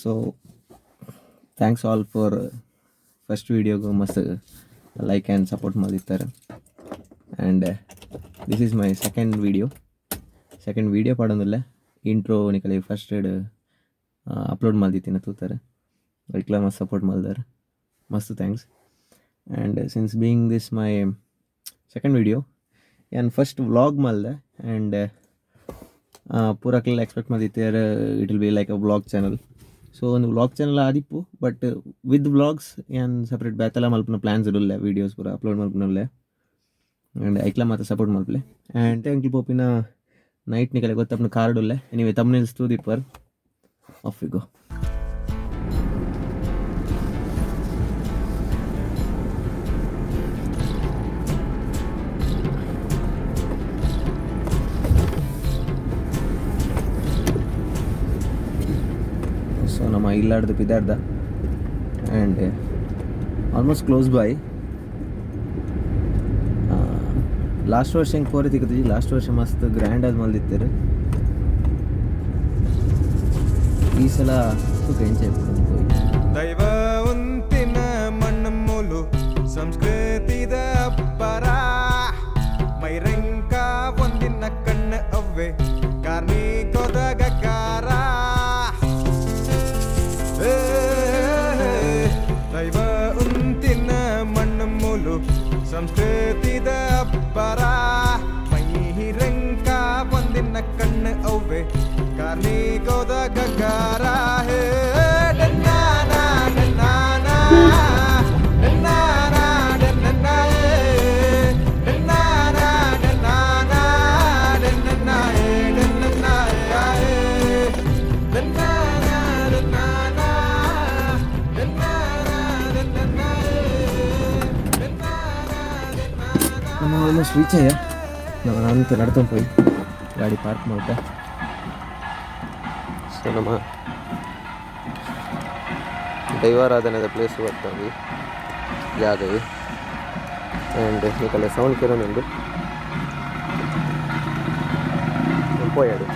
So thanks all for first ವೀಡಿಯೋಗು ಮಸ್ತ್ like and support ಮಲ್ದಿತ್ತಾರೆ. And this is my second video. Second video ಪಾಡೊಂದುಲ್ಲೆ intro ನಿಕಲೆ first upload ಮಲ್ದಿತ್ತಿನ ತೂತಾರೆ ಐಕ್ಲ ಮಸ್ತ್ ಸಪೋರ್ಟ್ ಮಲ್ದಾರ್ ಮಸ್ತ್ thanks. And since being this my second video ಯಾನ್ ಫಸ್ಟ್ ವ್ಲಾಗ್ ಮಲ್ದೆ. ಆ್ಯಂಡ್ ಪೂರಕ್ಲೆಲ್ಲ ಎಕ್ಸ್ಪೆಕ್ಟ್ ಮಲ್ದಿತ್ತೆರ್ it will be like a vlog channel. So ಒಂದು ವ್ಲಾಗ್ ಚಾನಲ್ ಆದಿಪ್ಪು, ಬಟ್ ವಿತ್ ವ್ಲಾಗ್ಸ್ ಯಾನ್ ಸಪ್ರೇಟ್ ಬೇತೆಲ ಮಲ್ಪುನ ಪ್ಲ್ಯಾನ್ಸ್ ಉಲ್ಲೆ, ವೀಡಿಯೋಸ್ ಪೂರ ಅಪ್ಲೋಡ್ ಮಲ್ಪುನ. ಆ್ಯಂಡ್ ಐಕ್ಲ ಮಾತ ಸಪೋರ್ಟ್ ಮಲ್ಪಲೆ. ಆ್ಯಂಡ್ ಎಂಕ್ಲು ಪೋಪಿನ ನೈಟ್ ನಿಕಲೆ ಗೊತ್ತಪ್ಪನ ಕಾರ್ಡ್ ಉಲ್ಲೆ. ಎನಿವೆ ತಮ್ನೇಲ್ಸ್ ತೂದಿಪ್ಪರ್. Off we go. So ನಮ್ಮ ಇಲ್ಲಾಡ್ದು ಪಿದಾರ್ದ and almost close by. Last ವರ್ಷ ಹೆಂಗೆ ಪೋರೆ ತಿಕ್ಕುದು. ಲಾಸ್ಟ್ ವರ್ಷ ಮಸ್ತ್ ಗ್ರ್ಯಾಂಡ್ ಆದ್ ಮಲ್ದಿತ್ತೆರ್. ಈ ಸಲ ಸುಖ ಎಂಜಾಯ್ ಪೋಯಿ. ದೈವ ಉಂತಿನ ಮಣ್ಣು ಮೂಲು ಸಂಸ್ಕೃತಿದ ಅಬ್ಬರ ಮೈರಂಕ ಒಂದಿನ ಕಣ್ಣ ಅವ್ವೆ ಕಾರ್ಣಿಕೋದ ಗಗ್ಗಾರ. ಏ, ದೈವ ಉಂತಿನ ಮಣ್ಣು ಮೂಲು ಸಂಸ್ಕೃತಿದ ಅಬ್ಬರ ಮೈರಂಕ ಒಂದಿನ ಕಣ್ಣ ಅವ್ವೆ ಕಾರ್ಣಿಕೋದ ಗಗ್ಗಾರ. ಹೇ ಡನ್ನಾನ ಡನ್ನಾನ ಡನ್ನಾನ ಡನ್ನನ್ನ ಡನ್ನಾನ ಡನ್ನಾನ ಡನ್ನನ್ನ ಡನ್ನನ್ನ ಡನ್ನಾನ ಡನ್ನಾನ ಡನ್ನಾನ ಡನ್ನನ್ನ. ನಮ್ಮ ಆಲ್ಮೋಸ್ಟ್ ರೀಚ್ ಆಯ್ಯ. ನಾವು ಅಂತ ನಡ್ಕೊಂಡು ಪೋಯಿ ಗಾಡಿ ಪಾರ್ಕ್ ಮಾಡ್ದೆ. ಸೊ ನಮ್ಮ ದೈವಾರಾಧನೆದ ಪ್ಲೇಸ್ ಬರ್ತವೆ ಜಾಗವಿ. And ನಿಕಲೆ sound ಕೇಳೋನುಂಡು ಪೋಯಾಡು.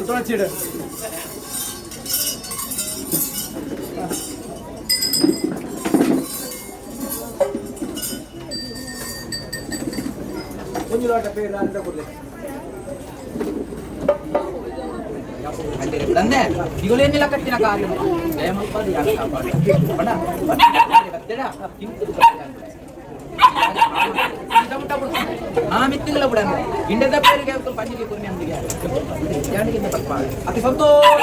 ತುಳಚಿಡು. ಒಂಜಿ ಲೋಟ ಪೇರು ಅಂತ ಕೊಡ್ಲಿ. ತಂದೆ ಇವುಗಳೇನಿಲ್ಲ ಕಟ್ಟಿನ ಕಾರ್ಯ ಜಯಮಲ್ಪಾದಿ ಯಾಕೆ ಕಾಪಾಡು ಬಣ್ಣ ಬತ್ತೆಡ ಆ ಮಿತ್ತಿಗಳ ಬಿಡ ಇಂಡದ പേರಿಗೆ ಪಂಜಿಗೆ ಕುರ್ನಿ ಅಂಬಿಗೆ ಯಾಣಿಗೆ ತಪ್ಪ ಅತಿ ಸಂತೋಷ.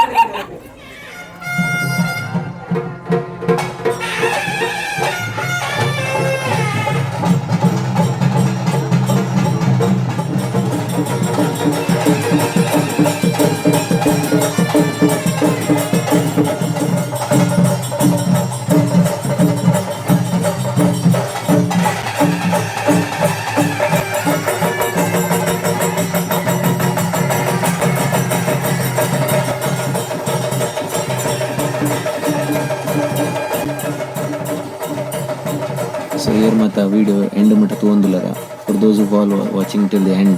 ಸೊ ಏರ್ ಮತ್ತು ವೀಡಿಯೋ ಎಂಡ್ ಮಟ್ಟ ತೂವೊಂದುಲ್ಲರ, for those who all watching till the end,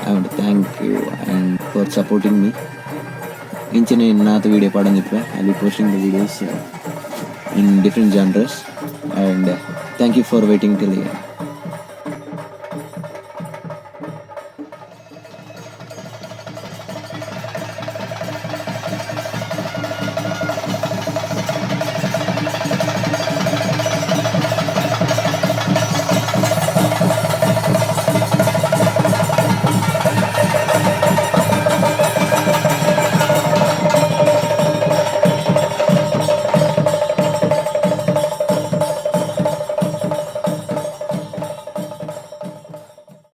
I want thank you and for supporting me. ಇಂಚನೆ ನಾತ ವೀಡಿಯೋ ಪಾಡೊಂದಿಪ್ಪೆ. I be posting the videos in different genres, and thank you for waiting till the end.